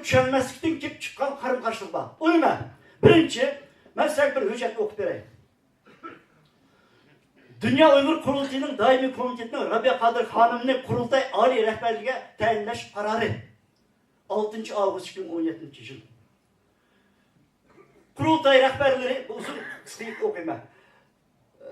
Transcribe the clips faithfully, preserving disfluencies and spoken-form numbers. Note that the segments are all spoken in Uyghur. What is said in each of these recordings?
چۈشەنمەسلىكتىن كېلىپ چىققان قارىمۇقارشىلىق بار. ئۇ نېمە؟ بىرىنچى، مەن سىلەرگە بىر ھۆججەتنى ئوقۇپ بېرەي. دۇنيا ئۇيغۇر قۇرۇلتىيىنىڭ دائىمىي كومىتېتىنىڭ رابىيە قادىر خانىمنى قۇرۇلتاي ئالىي رەھبەرلىكىگە تەيىنلەش قارارى. ئالتىنچى ئاۋغۇست ئىككى مىڭ ئون يەتتىنچى يىل. قۇرۇلتاي رەھبەرلىرى، بۇ ئۇزۇن قىسقا ئوقۇيمەن.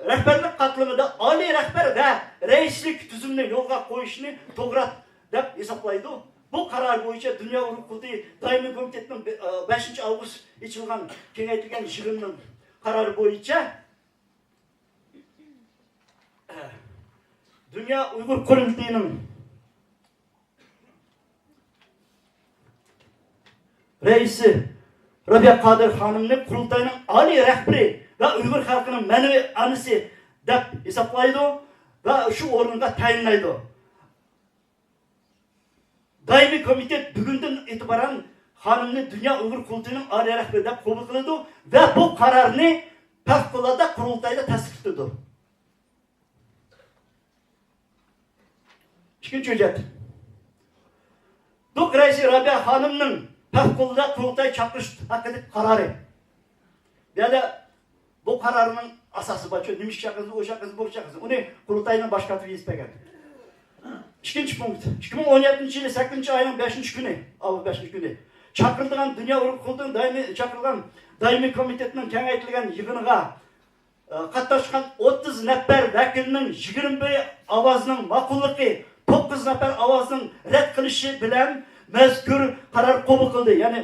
رەھبەرلىك قاتلىمىدا ئالىي رەھبەر ۋە رەئىسلىك تۈزۈمنى يولغا قويۇشنى توغرا دەپ ھېسابلايدۇ. بۇ قارار بويىچە دۇنيا ئۇيغۇر قۇرۇلتىيى دائىمىي كومىتېتىنىڭ بەشىنچى ئاۋغۇست ئېچىلغان كېڭەيتىلگەن يىغىنىنىڭ قارارى بويىچە، دۇنيا ئۇيغۇر قۇرۇلتىيىنىڭ رەئىسى رابىيە قادىر خانىمنى قۇرۇلتاينىڭ ئالىي رەھبىرى ۋە ئۇيغۇر خەلقىنىڭ مەنىۋى ئانىسى دەپ ھېسابلايدۇ ۋە شۇ ئورۇنغا تەيىنلەيدۇ. دائىمىي كومىتېت بۈگۈندىن ئېتىبارەن خانىمنى دۇنيا ئۇيغۇر قۇرۇلتىيىنىڭ ئالىي رەھبىرى دەپ قوبۇل قىلىدۇ ۋە بۇ قارارنى پەۋقۇلئاددە قۇرۇلتايدا تەستىقلىتىدۇ. ئىككىنچى ھۆججەت. دوك رەئىسى رابىيە خانىمنىڭ پەۋقۇلئاددە قۇرۇلتاي چاقىرىش ھەققىدىكى قارارى. بۇ يەردە بۇ قارارنىڭ ئاساسى بار. نېمە ئىش چاقىرسا، ئۇ چاقىرسا، بۇ چاقىرسا. ئۇنى قۇرۇلتاينىڭ باش كاتىپى يېزىپ بەرگەن. ئىككىنچى پونكىت. ئىككى مىڭ ئون يەتتىنچى يىلى سەككىزىنچى ئاينىڭ بەشىنچى كۈنى، ئاۋۇ بەشىنچى كۈنى چاقىرىلغان دۇنيا ئۇيغۇر قۇرۇلتىيىنىڭ دائىمىي، چاقىرىلغان دائىمىي كومىتېتىنىڭ كېڭەيتىلگەن يىغىنىغا، ئە، قاتناشقان ئوتتۇز نەپەر ۋەكىلنىڭ يىگىرمە بىر ئاۋازنىڭ ماقۇللۇقى، توققۇز نەپەر ئاۋازنىڭ رەت قىلىشى بىلەن مەزكۇر قارار قوبۇل قىلدى. يەنى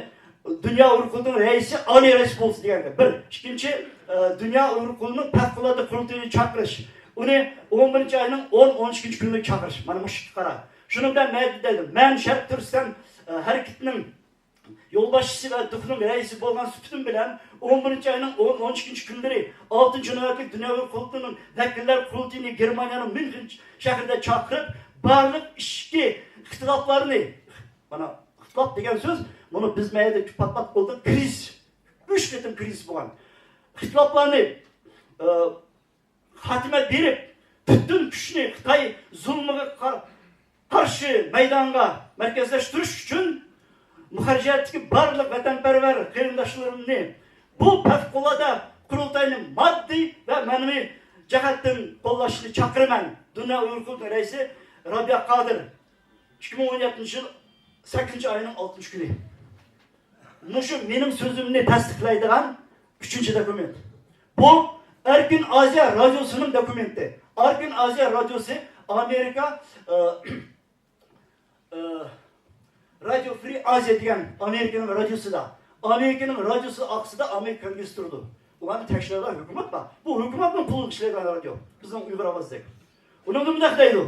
دۇنيا ئۇيغۇر قۇرۇلتىيىنىڭ رەئىسى ئالىي رەئىس بولسا دېگەن گەپ. بىر. ئىككىنچى، ئە، دۇنيا ئۇيغۇر قۇرۇلتىيىنىڭ پەۋقۇلئاددە قۇرۇلتىيىنى چاقىرىش. ئۇنى ئون بىرىنچى ئاينىڭ ئون، ئون ئىككىنچى كۈنلىرى چاقىرىش. مانا مۇشۇ ئىككى قارار. شۇنىڭ بىلەن مەن دېدىم، مەن شەرقىي تۈركىستان، ئە، ھەرىكىتىنىڭ يولباشچىسى ۋە دۇكنىڭ رەئىسى بولغان سۈپىتىم بىلەن، ئون بىرىنچى ئاينىڭ ئون، ئون ئىككىنچى كۈنلىرى ئالتىنچى نۆۋەتلىك دۇنيا ئۇيغۇر قۇرۇلتىيىنىڭ ۋەكىللەر قۇرۇلتىيىنى گېرمانىيەنىڭ ميۇنخېن شەھىرىدە چاقىرىپ، بارلىق ئىچكى ئىختىلاپلارنى، مانا، ئىختىلاپ دېگەن سۆز، بۇنى بىز مەيدە پات-پات بولدى، كرىزىس، ئۈچ قېتىم كرىزىس بولغان. ئىختىلاپلارنى، ئە، خاتىمە بېرىپ، پۈتۈن كۈچنى خىتاي زۇلمىغا قار-، قارشى مەيدانغا مەركەزلەشتۈرۈش ئۈچۈن مۇھاجىرەتتىكى بارلىق ۋەتەنپەرۋەر قېرىنداشلىرىمنى بۇ پەۋقۇلئاددە قۇرۇلتاينى ماددىي ۋە مەنىۋى جەھەتتىن قوللاشنى چاقىرىمەن. دۇنيا ئۇيغۇر قۇرۇلتىيى رەئىسى رابىيە قادىر. ئىككى مىڭ ئون يەتتىنچى يىل سەككىزىنچى ئاينىڭ ئالتىنچى كۈنى. مۇشۇ مېنىڭ سۆزۈمنى تەستىقلايدىغان ئۈچىنچى دوكۇمېنت. بۇ ئەركىن ئازىيا رادىيوسىنىڭ دوكۇمېنتى. ئەركىن ئازىيا رادىيوسى ئامېرىكا، ئە، ئە، رادىيو فرى ئازىيا دېگەن ئامېرىكىنىڭ رادىيوسىدا، ئامېرىكىنىڭ رادىيوسى ئارقىسىدا ئامېرىكا كونگرېسسى تۇرىدۇ. ئۇلارنى تەكشۈرىدىغان ھۆكۈمەت بار. بۇ ھۆكۈمەتنىڭ پۇلىغا ئىشلەيدىغان رادىيو. بىزنىڭ ئۇيغۇر ئاۋازىدەك. ئۇنىڭدا مۇنداق دەيدۇ.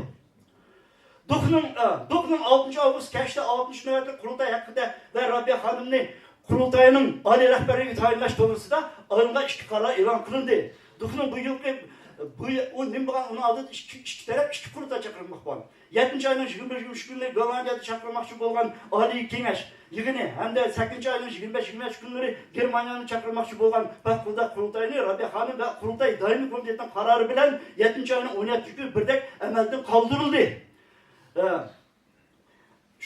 دۇكنىڭ، ئە، دۇكنىڭ ئالتىنچى ئاۋغۇست كەچتە ئالتىنچى نۆۋەتلىك قۇرۇلتاي ھەققىدە ۋە رابىيە خانىمنى قۇرۇلتاينىڭ ئالىي رەھبەرلىكىگە تەيىنلەش توغرىسىدا ئالىنغان ئىككى قارار ئېلان قىلىندى. دۇكنىڭ بۇ يىلقى، بۇ، ئۇ نېمە بولغان، ئۇنىڭ ئالدىدا ئىككى، ئىككى تەرەپ ئىككى قۇرۇلتاي چاقىرماق بار. يەتتىنچى ئاينىڭ يىگىرمە بىر، يىگىرمە ئۈچ كۈنلىرى گوللاندىيەدە چاقىرماقچى بولغان ئالىي كېڭەش يىغىنى ھەمدە سەككىزىنچى ئاينىڭ يىگىرمە بەش، يىگىرمە ئۈچ كۈنلىرى گېرمانىيەنى چاقىرماقچى بولغان پەۋقۇلئاددە قۇرۇلتاينى رابىيە خانىم ۋە قۇرۇلتاي دائىمىي كومىتېتىنىڭ قارارى بىلەن يەتتىنچى ئاينىڭ ئون يەتتىنچى كۈنى بىردەك ئەمەلدىن قالدۇرۇلدى. ئە،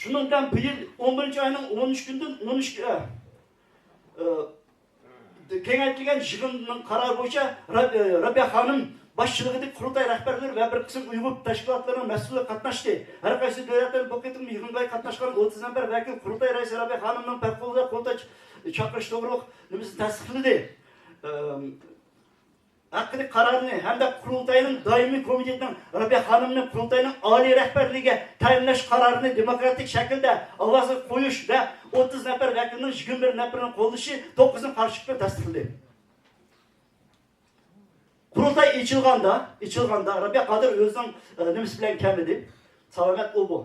شۇنىڭ بىلەن بۇ يىل ئون بىرىنچى ئاينىڭ ئون ئۈچ كۈنىدىن ئون ئىككى، ئە، ئە، كېڭەيتىلگەن يىغىننىڭ قارارى بويىچە رەب-، رەبىيە خانىم باشچىلىقىدىكى قۇرۇلتاي رەھبەرلىرى ۋە بىر قىسىم ئۇيغۇر تەشكىلاتلىرىنىڭ مەسئۇللىرى قاتناشتى. ھەر قايسى دۆلەتلەردىن بۇ قېتىم يىغىنغا قاتناشقان ئوتتۇز نەپەر ۋەكىل قۇرۇلتاي رەئىسى رەبىيە خانىمنىڭ پەۋقۇلئاددە قۇرۇلتاي چاقىرىش توغرۇلۇق نېمىسىنى تەستىقلىدى. ئەم، ھەققىدىكى قارارنى ھەمدە قۇرۇلتاينىڭ دائىمىي كومىتېتىنىڭ رابىيە خانىمنى قۇرۇلتاينىڭ ئالىي رەھبەرلىكىگە تەيىنلەش قارارىنى دېموكراتىك شەكىلدە ئاۋازغا قويۇش ۋە ئوتتۇز نەپەر ۋەكىلنىڭ يىگىرمە بىر نەپىرىنىڭ قوللىشى توققۇزنىڭ قارشىلىقى بىلەن تەستىقلىدى. قۇرۇلتاي ئېچىلغاندا، ئېچىلغاندا، رابىيە قادىر ئۆزىنىڭ، ئە، نېمىسى بىلەن كەلمىدى. سالامەت ئۇ بۇ.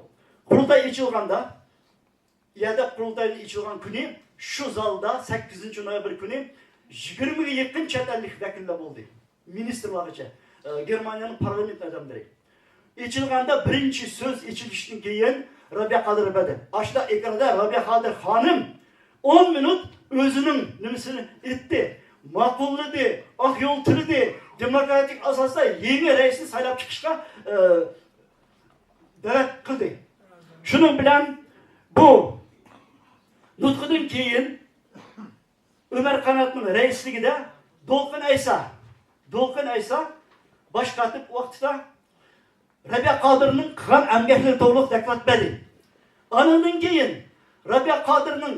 قۇرۇلتاي ئېچىلغاندا، يەردە قۇرۇلتاينىڭ ئېچىلغان كۈنى شۇ زالدا سەككىزىنچى نويابىر كۈنى يىگىرمىگە يېقىن چەت ئەللىك ۋەكىللەر بولدى. مىنىستىرلارغىچە، ئە، گېرمانىيەنىڭ پارلامېنت ئادەملىرى. ئېچىلغاندا بىرىنچى سۆز ئېچىلىشتىن كېيىن رابىيە قادىر بەردى. ئاشۇنداق ئېكراندا رابىيە قادىر خانىم ئون مىنۇت ئۆزىنىڭ نېمىسىنى ئېيتتى، ماقۇللىدى، ئاق يول تىلىدى، دېموكراتىك ئاساستا يېڭى رەئىسنى سايلاپ چىقىشقا، ئە، دەۋەت قىلدى. شۇنىڭ بىلەن بۇ نۇتقىدىن كېيىن ئۆمەر قاناتنىڭ رەئىسلىكىدە دولقۇن ئەيسا، دولقۇن ئەيسا باش كاتىپ ۋاقتىدا رەبىيە قادىرنىڭ قىلغان ئەمگەكلىرى توغرۇلۇق دوكلات بەردى. ئانىڭدىن كېيىن رەبىيە قادىرنىڭ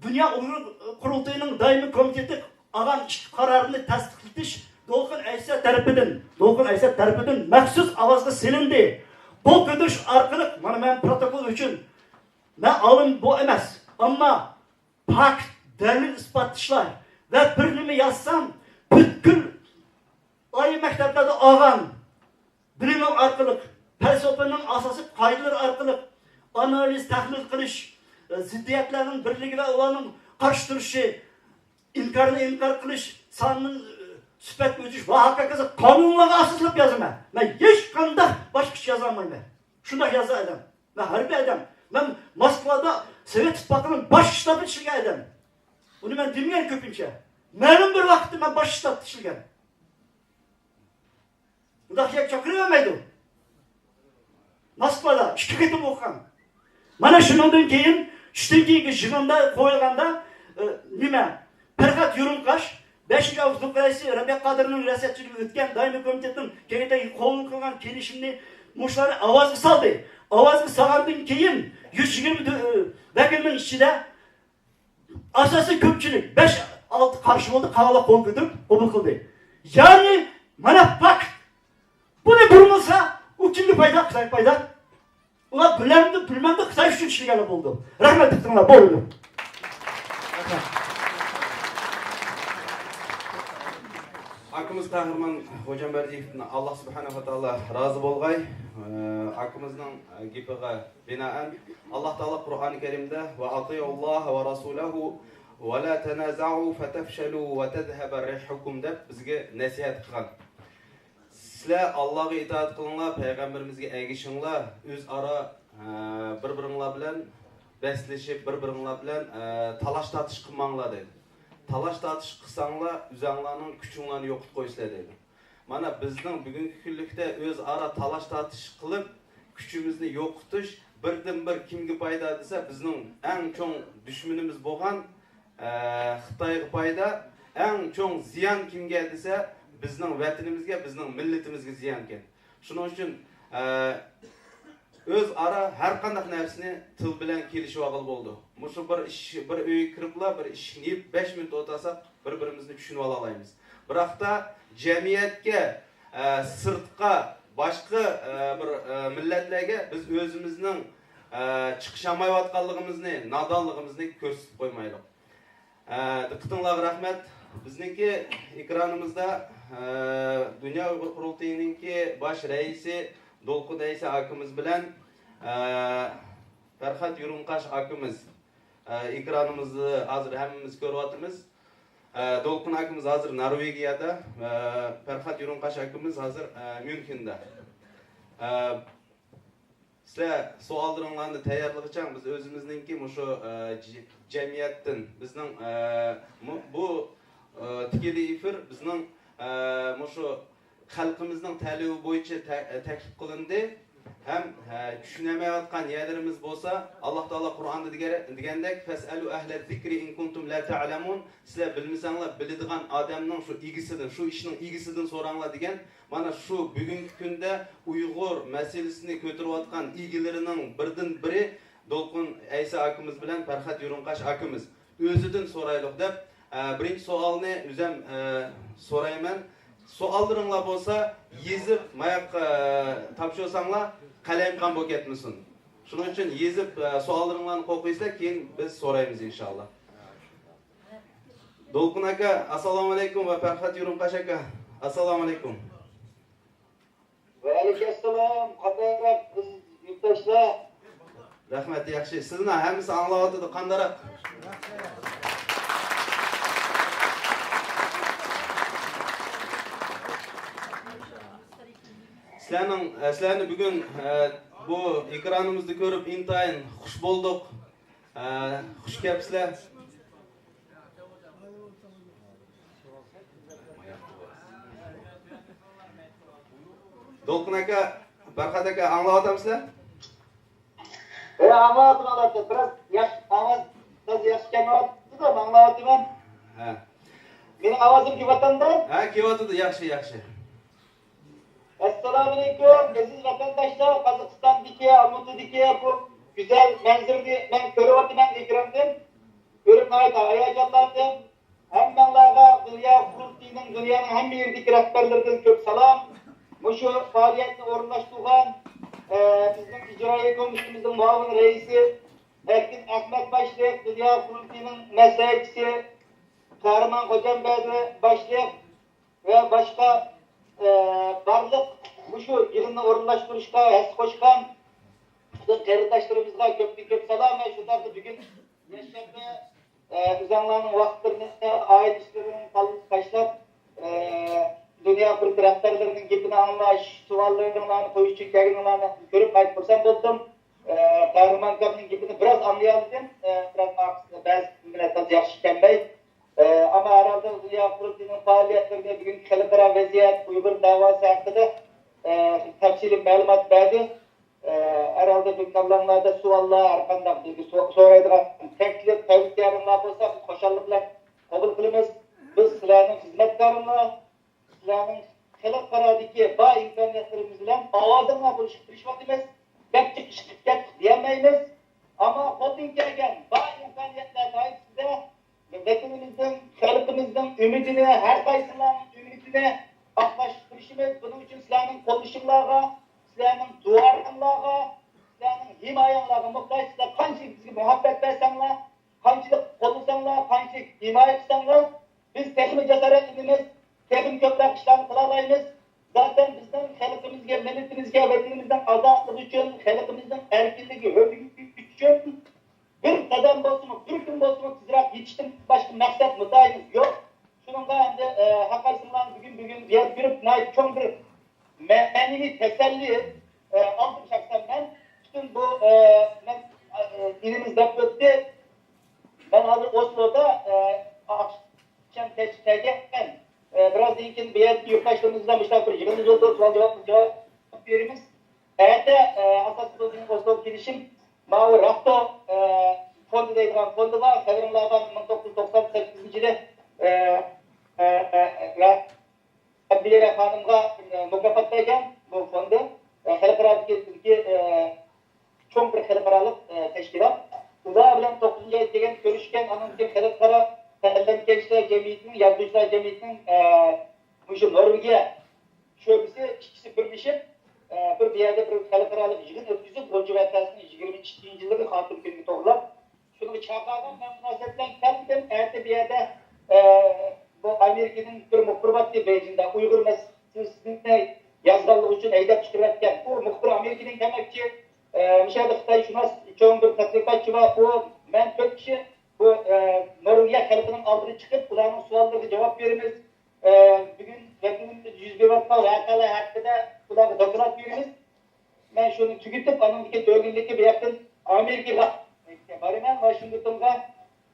دۇنيا ئۇيغۇر قۇرۇلتىيىنىڭ دائىمىي كومىتېتى ئالغان ئىككى قارارنى تەستىقلىتىش دولقۇن ئەيسا تەرىپىدىن، دولقۇن ئەيسا تەرىپىدىن مەخسۇس ئاۋازغا سېلىندى. قول كۆتۈرۈش ئارقىلىق، مانا مەن پروتوكول ئۈچۈن، مەن ئالىم بۇ ئەمەس، ئەمما پاكىت، دەلىل ئىسپاتلىشلار ۋە بىر نېمە يازسام، پۈتكۈل ئالىي مەكتەپلەردە ئالغان بىلىمىم ئارقىلىق، پەلسەپىنىڭ ئاساسىي قائىدىلىرى ئارقىلىق ئانالىز، تەھلىل قىلىش، زىددىيەتلەرنىڭ بىرلىكى ۋە ئۇلارنىڭ قارشى تۇرۇشى، ئىنكارنى ئىنكار قىلىش، ساننىڭ سۈپەتكە ئۆتۈش ۋە ھاكاكىزا قانۇنلارغا ئاساسلاپ يازىمەن. مەن ھېچقانداق باشقىچە يازالمايمەن. شۇنداق يازغان ئادەم. مەن ھەربىي ئادەم. مەن موسكۋادا سوۋېت ئىتتىپاقىنىڭ باش شتابىدا ئىشلىگەن ئادەم. ئۇنى مەن دېمىگەن كۆپىنچە. مەلۇم بىر ۋاقىتتا مەن باش شتابتا ئىشلىگەن. ئۇنداق يەرگە چاقىرىۋەرمەيدۇ. موسكۋادا ئىككى قېتىم ئوقۇغان. مانا شۇنىڭدىن كېيىن، چۈشتىن كېيىنكى يىغىندا قويۇلغاندا، ئى، نېمە، پەرھات يۇرۇنقاش، بەشىنچى ئاۋغۇست دۇقرەيسى رەبىيە قادىرنىڭ رىياسەتچىلىكىدە ئۆتكەن دائىمىي كومىتېتنىڭ كېڭىيىشىدە قوبۇل قىلغان كېلىشىمنى مۇشۇلارنى ئاۋازغا سالدى. ئاۋازغا سالغاندىن كېيىن، يۈز يىگىرمە دۆ-، ئى، ۋەكىلنىڭ ئىچىدە ئاساسىي كۆپچىلىك، بەش ئالتە قارشى بولدى، قالغانلار قول كۆتۈرۈپ قوبۇل قىلدى. يەنى، مانا پاكىت. بۇنى بۇرمىسا، ئۇ كىمگە پايدا؟ خىتايغا پايدا. ئۇلار بىلەمدۇ، بىلمەمدۇ، خىتاي ئۈچۈن ئىشلىگەنلەر بولىدۇ. رەھمەت، دىققىتىڭلار، بولدى. ئاكىمىز قەھرىمان خوجامبەردىيېۋدىن ئاللا سۇبھانەھۇ ۋە تائالا رازى بولغاي. ئاكىمىزنىڭ گېپىگە بىنائەن، ئاللا تائالا قۇرئانى كەرىمدە، «وأطيعوا الله ورسوله ولا تنازعوا فتفشلوا وتذهب ريحكم» دەپ بىزگە نەسىھەت قىلغان. سىلەر ئاللاغا ئىتائەت قىلىڭلار، پەيغەمبىرىمىزگە ئەگىشىڭلار، ئۆزئارا، ئە، بىر-بىرىڭلار بىلەن بەسلىشىپ، بىر-بىرىڭلار بىلەن، ئە، تالاش-تارتىش قىلماڭلار، دەيدۇ. تالاش-تارتىش قىلساڭلار، ئۆزەڭلارنىڭ كۈچۈڭلارنى يوقىتىپ قويىسىلەر، دەيدۇ. مانا بىزنىڭ بۈگۈنكى كۈنلۈكتە ئۆزئارا تالاش-تارتىش قىلىپ، كۈچىمىزنى يوقىتىش، بىردىنبىر كىمگە پايدا دېسە، بىزنىڭ ئەڭ چوڭ دۈشمىنىمىز بولغان، ئە، خىتايغا پايدا، ئەڭ چوڭ زىيان كىمگە دېسە، بىزنىڭ ۋەتىنىمىزگە، بىزنىڭ مىللىتىمىزگە زىيانكەن. شۇنىڭ ئۈچۈن، ئە، ئۆزئارا ھەر قانداق نەرسىنى تىل بىلەن كېلىشىۋالغىلى بولىدۇ. مۇشۇ بىر ئىش، بىر ئۆيگە كىرىپلا بىر ئىشىكنى يېپىپ بەش مىنۇت ئولتۇرساق، بىر-بىرىمىزنى چۈشىنىۋالالايمىز. بىراقتا جەمئىيەتكە، ئە، سىرتقا، باشقا، ئە، بىر، ئە، مىللەتلەرگە بىز ئۆزىمىزنىڭ، ئە، چىقىشالمايۋاتقانلىقىمىزنى، نادانلىقىمىزنى كۆرسىتىپ قويمايلى. ئە، دىققىتىڭلارغا رەھمەت. بىزنىڭكى ئېكرانىمىزدا، ئە، دۇنيا ئۇيغۇر قۇرۇلتىيىنىڭكى باش رەئىسى دولقۇن ئەيسا ئاكىمىز بىلەن، ئە، پەرھات يۇرۇنقاش ئاكىمىز، ئە، ئېكرانىمىزدا ھازىر ھەممىمىز كۆرۈۋاتىمىز. ئە، دولقۇن ئاكىمىز ھازىر نورۋېگىيەدە، ئە، پەرھات يۇرۇنقاش ئاكىمىز ھازىر، ئە، ميۇنخېندا. ئە، سىلەر سوئاللىرىڭلارنى تەييارلىغىچە بىز ئۆزىمىزنىڭكى مۇشۇ، ئە، جە-، جەمئىيەتتىن بىزنىڭ، ئە، مۇ-، بۇ، ئە، تىكىلىي ئېفىر بىزنىڭ، ئە، مۇشۇ خەلقىمىزنىڭ تەلىپى بويىچە تە-، تەكلىپ قىلىندى. ھەم، ئە، چۈشىنەلمەيۋاتقان يەرلىرىمىز بولسا، ئاللا تائالا قۇرئاندا دېگەن-، دېگەندەك، «فاسألوا أهل الذكر إن كنتم لا تعلمون». سىلەر بىلمىسەڭلار، بىلىدىغان ئادەمنىڭ شۇ ئىگىسىدىن، شۇ ئىشنىڭ ئىگىسىدىن سوراڭلار دېگەن. مانا شۇ بۈگۈنكى كۈندە ئۇيغۇر مەسىلىسىنى كۆتۈرۈۋاتقان ئىگىلىرىنىڭ بىردىن بىرى دولقۇن ئەيسا ئاكىمىز بىلەن پەرھات يۇرۇنقاش ئاكىمىز. ئۆزىدىن سورايلۇق دەپ، ئە، بىرىنچى سوئالنى ئۆزەم، ئە، سورايمەن. سوئاللىرىڭلار بولسا يېزىپ ماياققا، ئە، تاپشۇرساڭلار قەلەيمىقان بولۇپ كەتمىسۇن. شۇنىڭ ئۈچۈن يېزىپ، ئە، سوئاللىرىڭلارنى قويۇپ قويسىلەر، كېيىن بىز سورايمىز ئىنشاللا. دولقۇن ئاكا، ئەسسالامۇئەلەيكۇم ۋە پەرھات يۇرۇنقاش ئاكا، ئەسسالامۇئەلەيكۇم. ۋەئەلەيكۇم ئەسسالام، قانداقراق بىز يۇرتداشلار؟ رەھمەت، ياخشى. سىزنى ھەممىسى ئاڭلاۋاتىدۇ، قانداقراق؟ سىلەرنىڭ، ئە، سىلەرنى بۈگۈن، ئە، بۇ ئېكرانىمىزدا كۆرۈپ ئىنتايىن خۇش بولدۇق. ئە، خۇش كەپسىلەر. دولقۇن ئاكا، پەرھات ئاكا، ئاڭلاۋاتامسىلەر؟ ئەي، ئاڭلاۋاتىمەن، ئاڭلاۋاتىمەن. بىراز ياخشى ئاۋاز. ئاڭلاۋاتىمەن. ھە. مېنىڭ ئاۋازىم كېلىۋاتامدۇ؟ ھە، كېلىۋاتىدۇ. ياخشى، ياخشى. ئەسسالامۇئەلەيكۇم، ئەزىز ۋەتەنداشلار، قازاقىستاندىكى، ئالمۇتىدىكى بۇ گۈزەل مەنزىرىنى مەن كۆرۈۋاتىمەن ئېكراندىن. كۆرۈپ ناھايىتى ھاياجانلاندىم. ھەممەڭلارغا دۇنيا قۇرۇلتىيىنىڭ، دۇنيانىڭ ھەممە يېرىدىكى رەھبەرلىرىدىن كۆپ سالام. مۇشۇ پائالىيەتنى ئورۇنلاشتۇرغان، ئە، بىزنىڭ ئىجرائىيە كومىتېتىمىزنىڭ مۇئاۋىن رەئىسى ئەركىن ئەخمەت باشلىق، دۇنيا قۇرۇلتىيىنىڭ مەسلىھەتچىسى قەھرىمان خوجامبەردى باشلىق ۋە باشقا، ئە، بارلىق مۇشۇ يىغىننى ئورۇنلاشتۇرۇشقا ھەسسە قوشقان پۈتۈن قېرىنداشلىرىمىزغا كۆپتىن كۆپ سالام ۋە شۇنداقلا بۈگۈن يەكشەنبە، ئە، ئۆزۈڭلارنىڭ ۋاقىتلىرىنى، ئائىلە ئىشلىرىنى تال-، تاشلاپ، ئە، دۇنيا قۇرۇلتىيى رەھبەرلىرىنىڭ گېپىنى ئاڭلاش، سوئاللىرىڭلارنى قويۇش ئۈچۈن كەلگىنىڭلارنى كۆرۈپ ناھايىتى خۇرسەن بولدۇم. ئە، قەھرىمان ئاكامنىڭ گېپىنى بىراز ئاڭلىيالىدىم. ئە، بىراز ئارقىسىدا بەزى جۈملىلەر تازا ياخشى ئىشەنمەي. ئە، ئەمما ھەرھالدا دۇنيا قۇرۇلتىيىنىڭ پائالىيەتلىرىنى، بۈگۈنكى خەلقئارا ۋەزىيەت، ئۇيغۇر دەۋاسى ھەققىدە، ئە، تەپسىلىي مەلۇمات بەردى. ئە، ھەرھالدا بىر كاللاڭلاردا سوئاللار، ھەرقانداق بىزگە سو-، سورايدىغان تەكلىپ، تەۋسىيەلىرىڭلار بولسا، بىز خۇشاللىق بىلەن قوبۇل قىلىمىز. بىز سىلەرنىڭ خىزمەتكارىڭلار، سىلەرنىڭ خەلقئارادىكى بار ئىمكانىيەتلىرىمىز بىلەن ئاۋازىڭلار بولۇشقا تىرىشىۋاتىمىز. گەپ چىقىشقا گەپ دېيەلمەيمىز. ئەمما قولدىن كەلگەن بار ئىمكانىيەتلەر دائىرىسىدە ۋەتىنىمىزنىڭ، خەلقىمىزنىڭ ئۈمىدىنى، ھەر قايسىڭلارنىڭ ئۈمىدىنى ئاقلاشقا تىرىشىمىز. بۇنىڭ ئۈچۈن سىلەرنىڭ قوللىشىڭلارغا، سىلەرنىڭ دۇئاڭلارغا، سىلەرنىڭ ھىمايەڭلارغا موھتاج. سىلەر قانچىلىك بىزگە مۇھەببەت بەرسەڭلار، قانچىلىك قوللىساڭلار، قانچىلىك ھىمايە قىلساڭلار، بىز تېخىمۇ جاسارەتلىنىمىز، تېخىمۇ كۆپرەك ئىشلارنى قىلالايمىز. زاتەن بىزنىڭ خەلقىمىزگە، مىللىتىمىزگە، ۋەتىنىمىزنىڭ ئازادلىقى ئۈچۈن، خەلقىمىزنىڭ ئەركىنلىكى، ھۆرلۈكى ئۈچۈن بىر قەدەم بولسىمۇ، بىر كۈن بولسىمۇ تېزرەك يېتىشتىن باشقا مەقسەت مۇددىئايىمىز يوق. شۇنىڭغا ئەمدى، ئە، ھەر قايسىڭلارنى بۈگۈن، بۈگۈن بۇ يەردە كۆرۈپ ناھايىتى چوڭ بىر مەنىۋى تەسەللى، ئە، ئالدىم شەخسەن مەن. پۈتۈن بۇ، ئە، مەن، ئە، ئىنىمىز دەپ ئۆتتى. مەن ھازىر ئوسلودا، ئە، ئاخشام كەچ كەلگەن. ئە، بىرازدىن كېيىن بۇ يەردىكى يۇرتداشلىرىمىز بىلەن مۇشۇنداق بىر يىغىنىمىز بولىدۇ، سوئال جاۋاب، جاۋاب بېرىمىز. ئەتە، ئە، ئاساسىي بولغان ئوسلو كېلىشىم ماۋۇ راختو، ئە، فوندى دەيدىغان فوندى بار. خەۋىرىڭلارغا مىڭ توققۇز يۈز توقسان سەككىزىنچى يىلى، ئە، ئە، ئە، ئە، ئەبدۇلىرە خانىمغا، ئە، مۇكاپات بەرگەن بۇ فوندى، ئە، خەلقئارادىكى، ئە، چوڭ بىر خەلقئارالىق، ئە، تەشكىلات. ئۇلار بىلەن توققۇزىنچى ئايدا كەلگەن كۆرۈشكەن، ئاندىن كېيىن خەلقئارا قەلەمكەشلەر جەمئىيىتىنىڭ، يازغۇچىلار جەمئىيىتىنىڭ، ئە، مۇشۇ نورۋېگىيە شۆبىسى ئىككىسى بىرلىشىپ، ئە، بىر، بۇ يەردە بىر خەلقئارالىق يىغىن ئۆتكۈزۈپ، غۇلجا ۋەقەسىنىڭ يىگىرمە ئىككىنچى يىللىقى خاتىرە كۈنىگە توغرىلاپ، شۇنىڭغا چاقىرغان. مەن مۇناسىۋەت بىلەن كەلدىم. ئەتە بۇ يەردە، ئە، بۇ ئامېرىكىدىن بىر مۇخبىر بارتتى بېيجىڭدا، ئۇيغۇر مەسىلىسىنى يازغانلىقى ئۈچۈن ھەيدەپ چىقىرىۋەتكەن. ئۇ مۇخبىر ئامېرىكىدىن كەلمەكچى. ئە، مۇشۇ يەردە خىتايشۇناس چوڭ بىر تەتقىقاتچى بار. ئۇ، مەن تۆت كىشى بۇ، ئە، نورۋېگىيە خەلقىنىڭ ئالدىدا چىقىپ، ئۇلارنىڭ سوئاللىرىغا جاۋاب بېرىمىز. ئە، بۈگۈن ۋەتىنىمىزدە يۈز بېرىۋاتقان ۋەقەلەر ھەققىدە ئۇلارغا دوكلات بېرىمىز. مەن شۇنى تۈگىتىپ، ئانىڭدىن كېيىن تۆگىنلىككە بۇ ياقتىن ئامېرىكىغا بارىمەن، ۋاشىنگتونغا.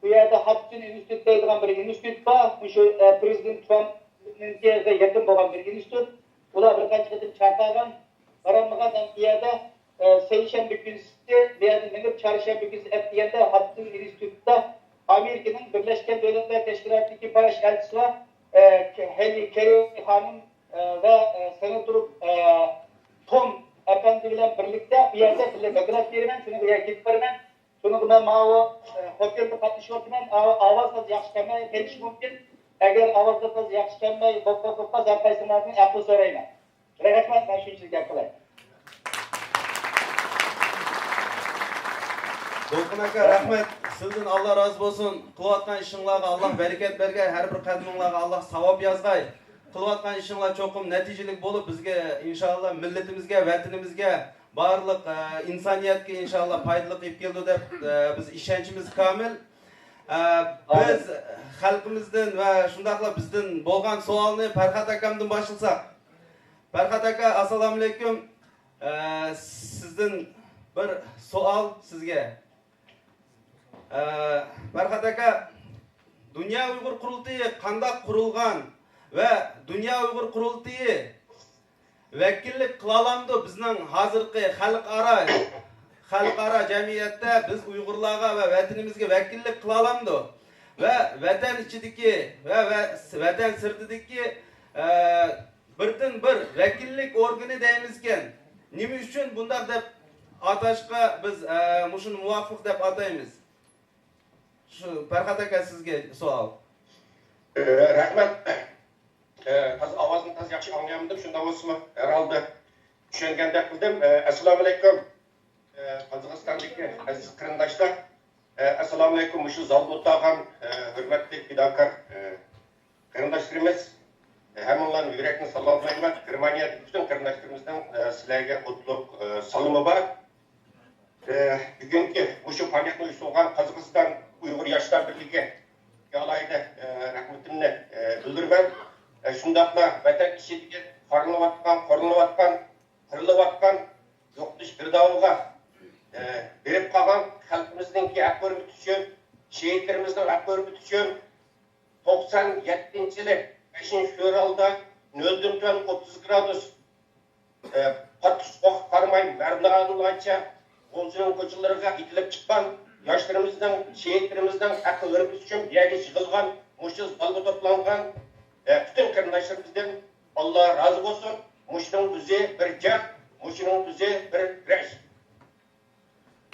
بۇ يەردە ھادسون ئىنستىتۇت دەيدىغان بىر ئىنستىتۇت بار. مۇشۇ، ئە، پىرېزىدېنت ترامپنىڭكىگە يېقىن بولغان بىر ئىنستىتۇت. ئۇلار بىر قانچە قېتىم چاقىرغان، بارالمىغان. مەن بۇ يەردە، ئە، سەيشەنبە كۈنى، بۇ يەردە مېڭىپ، چارشەنبە كۈنى ئەتىگەندە ھادسون ئىنستىتۇتىدا ئامېرىكىنىڭ بىرلەشكەن دۆلەتلەر تەشكىلاتىدىكى باش ئەلچىسى بار، ئە، ھېللى كېررى خانىم، ئە، ۋە، ئە، سېناتور، ئە، توم ئەپەندى بىلەن بىرلىكتە بۇ يەردە بىللە دوكلات بېرىمەن، شۇنىڭغا يەنە كېلىپ بارىمەن. شۇنىڭغا مەن ماۋۇ، ئە، خوتەندە قاتنىشىۋاتىمەن. ئاۋ-، ئاۋاز تازا ياخشى كەلمەي قېلىشى مۇمكىن. ئەگەر ئاۋاز تازا ياخشى كەلمەي بولۇپ قالسا، ھەر قايسىڭلاردىن ئەپۇ سورايمەن. رەھمەت، مەن شۇنچىلىك گەپ قىلاي. دولقۇن ئاكا، رەھمەت. سىزدىن ئاللا رازى بولسۇن. قىلىۋاتقان ئىشىڭلارغا ئاللا بەرىكەت بەرگەي. ھەر بىر قەدىمىڭلارغا ئاللا ساۋاب يازغاي. قىلىۋاتقان ئىشىڭلار چوقۇم نەتىجىلىك بولۇپ، بىزگە، ئىنشاللا، مىللىتىمىزگە، ۋەتىنىمىزگە، بارلىق، ئە، ئىنسانىيەتكە، ئىنشاللا، پايدىلىق ئېلىپ كېلىدۇ دەپ، ئە، بىز ئىشەنچىمىز كامىل. ئە، بىز خەلقىمىزدىن ۋە شۇنداقلا بىزدىن بولغان سوئالنى پەرھات ئاكامدىن باشلىساق. پەرھات ئاكا، ئەسسالامۇئەلەيكۇم. ئە، سىزدىن بىر سوئال سىزگە. ئە، پەرھات ئاكا، دۇنيا ئۇيغۇر قۇرۇلتىيى قانداق قۇرۇلغان ۋە دۇنيا ئۇيغۇر قۇرۇلتىيى ۋەكىللىك قىلالامدۇ بىزنىڭ ھازىرقى خەلقئارا، خەلقئارا جەمئىيەتتە بىز ئۇيغۇرلارغا ۋە ۋەتىنىمىزگە ۋەكىللىك قىلالامدۇ؟ ۋە ۋەتەن ئىچىدىكى ۋە، ۋە ۋەتەن سىرتىدىكى، ئە، بىردىنبىر ۋەكىللىك ئورگىنى دەيمىزكەن. نېمە ئۈچۈن بۇنداق دەپ ئاتاشقا بىز، ئە، مۇشۇنى مۇۋاپىق دەپ ئاتايمىز؟ شۇ پەرھات ئاكا، سىزگە سوئال. ئە، رەھمەت. ئە، تازا ئاۋازنى تازا ياخشى ئاڭلىيالمىدىم. شۇنداق بولسىمۇ، ھەرھالدا چۈشەنگەندەك قىلدىم. ئە، ئەسسالامۇئەلەيكۇم. ئە، قازاقىستاندىكى ئەزىز قېرىنداشلار، ئە، ئەسسالامۇئەلەيكۇم. مۇشۇ زالدا ئولتۇرغان، ئە، ھۆرمەتلىك پىداكار، ئە، قېرىنداشلىرىمىز، ئە، ھەممىڭلارنى يۈرەكتىن سالاملايمەن. گېرمانىيەدىكى پۈتۈن قېرىنداشلىرىمىزنىڭ، ئە، سىلەرگە ئوتلۇق، ئە، سالىمى بار. ئە، بۈگۈنكى مۇشۇ پائالىيەتنى ئۇيۇشتۇرغان قازاقىستان ئۇيغۇر ياشلار بىرلىكىگە ئالاھىدە، ئە، رەھمىتىمنى، ئە، بىلدۈرىمەن. ئە، شۇنداقلا ۋەتەن ئىچىدىكى قارىلىۋاتقان، قورلىنىۋاتقان، قىرىلىۋاتقان، يوقىتىش گىردابىغا، ئە، بېرىپ قالغان خەلقىمىزنىڭكى ھەق ھۆرمىتى ئۈچۈن، شېھىتلىرىمىزنىڭ ھەق ھۆرمىتى ئۈچۈن توقسان يەتتىنچى يىلى بەشىنچى فېۋرالدا نۆلدىن تۆۋەن ئوتتۇز گرادۇس، ئە، قاتتىق سوغۇققا قارىماي، مەردانىلارچە غۇلجىنىڭ كوچىلىرىغا ئېتىلىپ چىققان ياشلىرىمىزنىڭ، شېھىتلىرىمىزنىڭ ھەق ھۆرمىتى ئۈچۈن بۇ يەرگە يىغىلغان، مۇشۇ زالغا توپلانغان، ئە، پۈتۈن قېرىنداشلىرىمىزدىن ئاللا رازى بولسۇن. مۇشۇنىڭ ئۆزى بىر جەڭ، مۇشۇنىڭ ئۆزى بىر كۈرەش.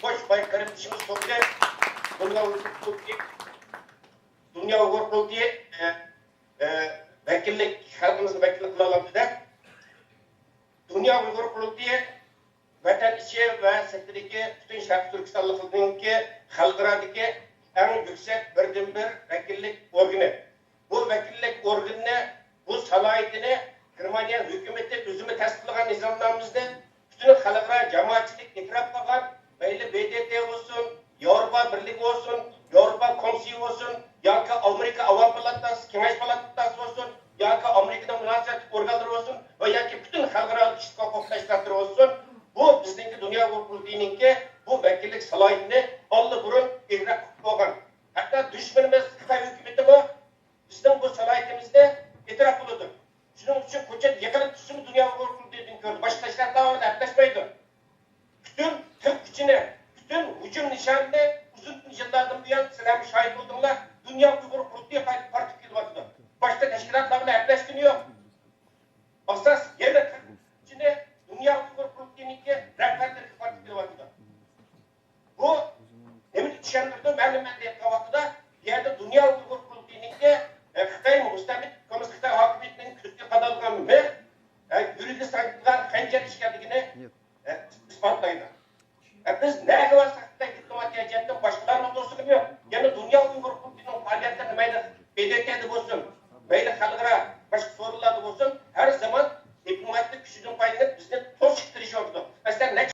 خوش، بايا قېرىندىشىمىز سورىدى. دۇنيا ئۇيغۇر قۇرۇلتىيى، دۇنيا ئۇيغۇر قۇرۇلتىيى، ئە، ئە، ۋەكىللىك، خەلقىمىزنى ۋەكىللىك قىلالاپتۇ-دە. دۇنيا ئۇيغۇر قۇرۇلتىيى ۋەتەن ئىچى ۋە سىرتىدىكى پۈتۈن شەرقىي تۈركىستانلىقلارنىڭكى خەلقئارادىكى ئەڭ يۈكسەك بىردىنبىر ۋەكىللىك ئورگىنى. بۇ ۋەكىللىك ئورگىنىنى، بۇ سالاھىيىتىنى گېرمانىيە ھۆكۈمىتى ئۆزىمۇ تەستىقلىغان نىزامنامىمىزنى پۈتۈن خەلقئارا جامائەتچىلىك ئېتىراپ قىلغان، مەيلى ب د ت بولسۇن، ياۋروپا بىرلىكى بولسۇن، ياۋروپا كومىسسىيە بولسۇن، ياكى ئامېرىكا ئاۋام پالاتاسى، كېڭەش پالاتاسى بولسۇن، ياكى ئامېرىكىنىڭ مۇناسىۋەتلىك ئورگانلىرى بولسۇن ۋە ياكى پۈتۈن خەلقئارا كىشىلىك ھوقۇق تەشكىلاتلىرى بولسۇن، بۇ بىزنىڭكى دۇنيا ھوقۇق قۇرۇلتىيىنىڭكى بۇ ۋەكىللىك سالاھىيىتىنى ئاللىبۇرۇن ئېتىراپ قىلىپ بولغان. ھەتتا دۈشمىنىمىز خىتاي ھۆكۈمىتىمۇ بىزنىڭ بۇ سالاھىيىتىمىزنى ئېتىراپ قىلىدۇ. شۇنىڭ ئۈچۈن كوچىدا يىقىلىپ چۈشسىمۇ دۇنيا ئۇيغۇر قۇرۇلتىيىدىن كۆرىدۇ. باشقا تەشكىلاتلار بىلەن ئەپلەشمەيدۇ. پۈتۈن تىل كۈچىنى، پۈتۈن ھۇجۇم نىشانىنى ئۇزۇن يىللاردىن بۇيان سىلەرمۇ شاھىت بولدۇڭلار، دۇنيا ئۇيغۇر قۇرۇلتىيى قايتىپ تارتىپ كېلىۋاتىدۇ. باشقا تەشكىلاتلار بىلەن ئەپلەشكىنى يوق. ئاساس يەنە تىل كۈچىنى دۇنيا ئۇيغۇر قۇرۇلتىيىنىڭكى رەھبەرلىرىگە قايتىپ كېلىۋاتىدۇ. بۇ نېمىنى چۈشەندۈرىدۇ؟ مەلۇم مەن دەيدىغان ۋاقتىدا، بۇ يەردە دۇنيا ئۇيغۇر قۇرۇلتىيىنىڭكى، ئە، خىتاي مۇستەملىكە، كوممۇنىست خىتاي ھاكىمىيىتىنىڭ كۆزىگە قادالغان مىخ، ئە، يۈرىكىگە سانجىلغان خەنجەر ئىكەنلىكىنى، ئە، ئىسپاتلايدۇ. ئە، بىز نەگە بارساق، خىتاي دىپلوماتىيە جەھەتتىن باشقىلارنىڭ توسۇقىمۇ يوق. يەنە دۇنيا ئۇيغۇر قۇرۇلتىيىنىڭ پائالىيەتلىرىنى مەيلى ب د ت دە بولسۇن، مەيلى خەلقئارا باشقا فورۇملاردا بولسۇن، ھەر زامان دىپلوماتىك كۈچىدىن پايدىلىنىپ، بىزنى